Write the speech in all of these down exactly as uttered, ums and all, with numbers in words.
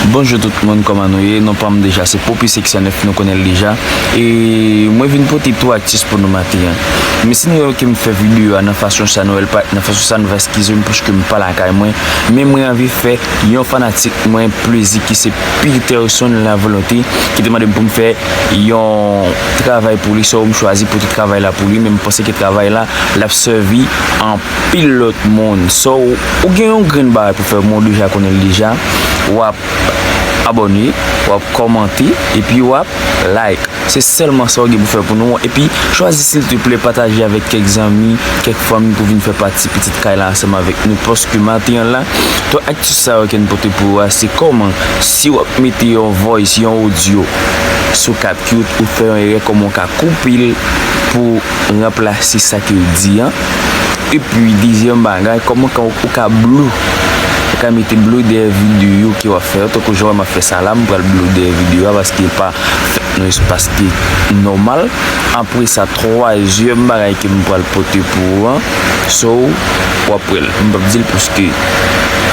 Bonjou tout moun, kòman nou ye? Non pa m deja se Popi seksyon nèf, nou konnen l deja. E mwen vin pote tou aktis pou nou maten an. Men si nou wè ke m fè videyo a nan fason sa, nou wè l pa nan fason sa, nou va eskize m paske m pa lakay mwen. Men mwen anvi fè yon fanatik mwen plezi ki se Peterson Lavolonté ki te mande m pou m fè yon travay pou li, so m chwazi pote travay la pou li, men m panse ke travay la, l ap sèvi anpil lòt moun. So, ou gen yon grenn bagay pou fè, mwen deja konnen l deja, w ap abòne, w ap kòmante, epi w ap like. Se sèlman sa w gen pou fè pou nou. Epi, chwazi silteplè, pataje avèk kèk zanmi, kèk fanmi pou vin fè pati pitit kay la ansanm avèk nou. Paske maten an la, tout aktis sa yo ke n pote pou ou a, se kòman, si w ap mete yon voice, yon audio sou CapCut, ou fè yon erè, kòman w ka koupe l pou ranplase sa ke w di an. Epi, dezyèm bagay, kòman ka, ou ka blue, ou ka mete blue dèyè videyo ke w ap fè yo. Tankou jan w wè m ap fè sa la, m pral blue dèyè videyo a paske l pa fèt nan espas ki nòmal. Apre sa, twazyèm bagay ke m pral pote pou ou an, so, w ap wè l. M p ap di l paske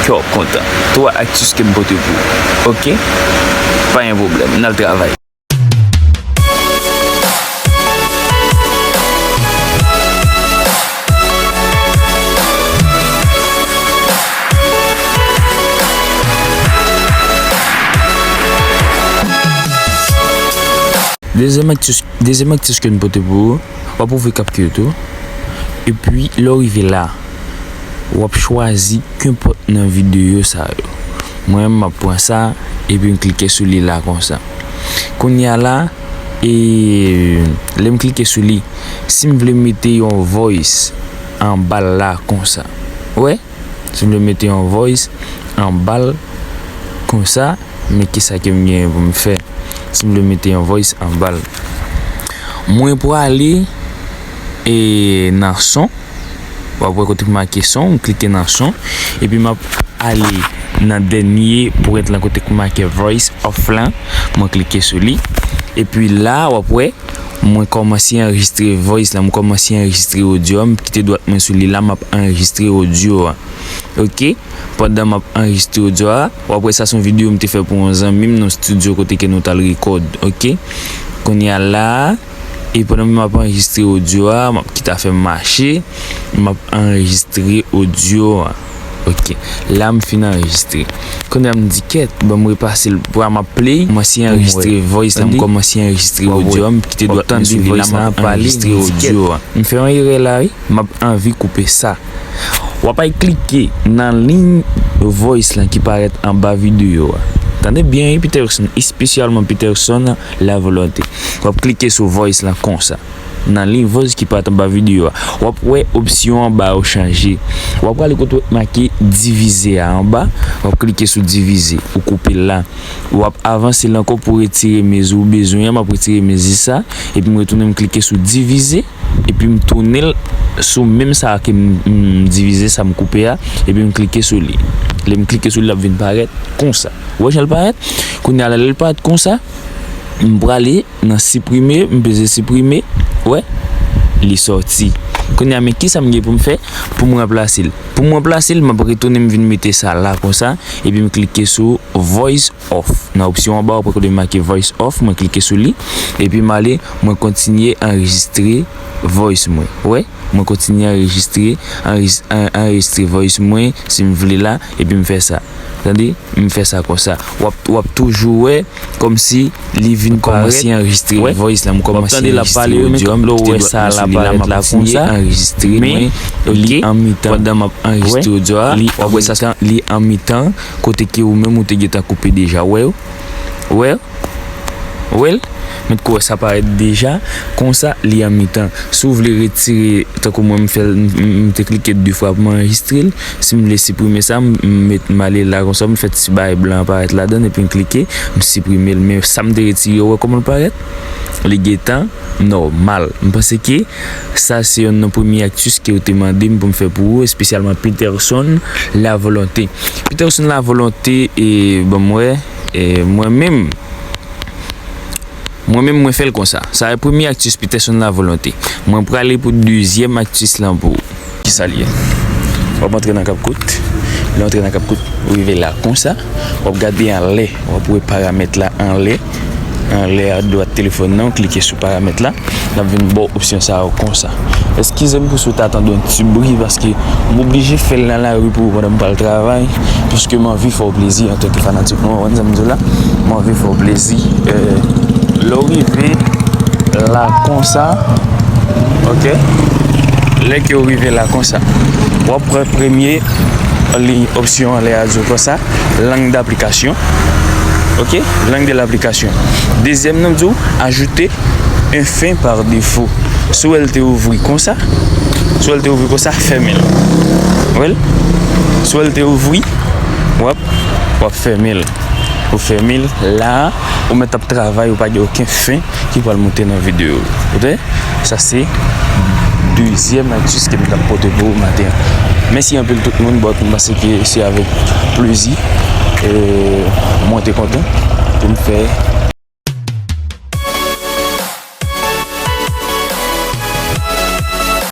kè w kontan. Twa aktis ke m pote pou ou. Oke? Pa gen pwoblèm. N al travay. Dezyèm aktis, dezyèm aktis ke n pote pou ou, w ap ouvri CapCut ou. Epi, lè w rive la, w ap chwazi kenpòt nan videyo sa yo. Mwen, m ap pran sa, epi m klike sou li la konsa. Kounye a la, e, lè m klike sou li, si m vle mete yon voice anba l la konsa. Ou wè? Si m vle mete yon voice anba l konsa, men kisa ke m genyen pou m fè? Si m vle mete yon voice anba l. Mwen prale, e, nan son. W ap wè kote k make son, m klike nan son. Epi m ap ale nan dènye pwent lan kote k make voice off lan. Mwen klike sou li. Epi la, w ap wè, mwen kòmanse anrejistre voice lan, mwen kòmanse anrejistre audio a, m kite dwat mwen sou li la, m ap anrejistre audio a. Oke? Pandan m ap anrejistre audio a, w ap wè sa se yon videyo m te fè pou yon zanmi m nan studio kote ke nou t al record, oke? Kounye a la, e pandan m ap anrejistre audio a, m ap kite afè m mache, m ap anrejistre audio a. Oke, la m fin anrejistre. Kounye a m di kèt, ban m repase l, pou m ap play, m kòmanse anrejistre voice la, m kòmanse anrejistre audio a, m kite dwat mwen sou li la, m ap anrejistre audio a. M fè yon erè la, wi. M ap anvi koupe sa. W ap al klike nan liy voice lan ki parèt anba videyo a. Tande byen, wi, Peterson, espesyalman Peterson Lavolonté. W ap klike sou voice lan konsa. Nan liy voice ki parèt anba videyo a. W ap wè opsyon anba yo chanje. W ap prale kote w make divize a anba. W ap klike sou divize. Ou koupe l la. W ap avanse l ankò pou retire mezi w bezwen an. M ap retire mezi sa. Epi m retounen m klike sou divize. Epi m tounen l sou menm sa ke m, m divize, sa m koupe a. Epi m klike sou li. Lè m klike sou li, l ap vin parèt konsa. Ou wè jan l parèt? Kounye a la, lè l parèt konsa, m prale nan siprime, m peze siprime. Ou wè? Li sòti. Kounye a, men kisa m gen pou m fè pou m ranplase l? Pou m ranplase l, m ap retounen m vin mete sa la konsa, epi m klike sou voice off. Nan opsyon anba, w ap wè kote make voice off, mwen klike sou li, epi m ale, mwen kontinye anrejistre voice mwen. Ou wè? Mwen kontinye anrejistre, anrejis-, an-, anrejistre voice mwen, si m vle la, epi m fè sa. Tande? M fè sa konsa. W ap, w ap toujou wè kòmsi li vin parèt. Kòmanse anrejistre voice la, m kòmanse anrejistre audio a, m kite dwat mwen sou li la, m ap kontinye anrejistre mwen li an mitan. Pandan m ap anrejistre audio a, w ap wè sa, li an mitan, kote ke ou menm ou te gentan koupe deja. Ou wè? Ou wè? Ou wè l? Mèt kou wè sa parèt deja, konsa li an mitan. Si w vle retire, tankou mwen m fè l, m, m, m te klike de fwa pou m anrejistre l. Si m vle siprime sa, m, m met, m ale la konsa, m fè ti bagay blan an parèt ladan l, epi m klike, m siprime l. Men sa m te retire, ou wè kòman l parèt? Li gentan nòmal. M panse ke sa se yonn nan premye aktis ke yo te mande m pou m fè pou ou, espesyalman Peterson Lavolonté. Peterson Lavolonté, e, ban m wè, e, mwen menm, mwen menm, mwen fè l konsa. Sa e premye aktis Peterson Lavolonté. Mwen prale pou dezyèm aktis lan pou ou. Kisa l ye? W ap antre nan CapCut. Lè w antre nan CapCut, ou rive la konsa, w ap gade anlè, w ap wè paramèt la anlè. Anlè adwat telefòn nan, w klike sou paramèt la, l ap vin ba w opsyon sa yo konsa. Eskize m pou si w ta tande yon ti bri, paske m oblije fè l nan lari pou ou pandan m pral travay, paske m anvi fè w plezi antanke fanatik mwen, w konprann sa m di w la? M anvi fè w plezi. Eh, lè w rive la konsa, ok? Lè ke w rive la konsa, w ap pran premye liy opsyon anlè a di w konsa, langue d'application. Ok? Langue de l'application. Dezyèm nan di w, ajouter un fin par défaut. Si w wè l te ouvri konsa, si w wè l te ouvri konsa, fèmen l. Ou wè l? Si w wè l te ouvri, w ap, w ap fèmen l. Ou fèmen l la, ou mèt ap travay, ou pa gen okenn fin ki pral moute nan videyo. Ou tande? Sa se dezyèm atis ke m t ap pote pou ou maten an. Mèsi anpil tout moun, bon, m panse ke se avèk plezi, e, mwen te kontan pou m fè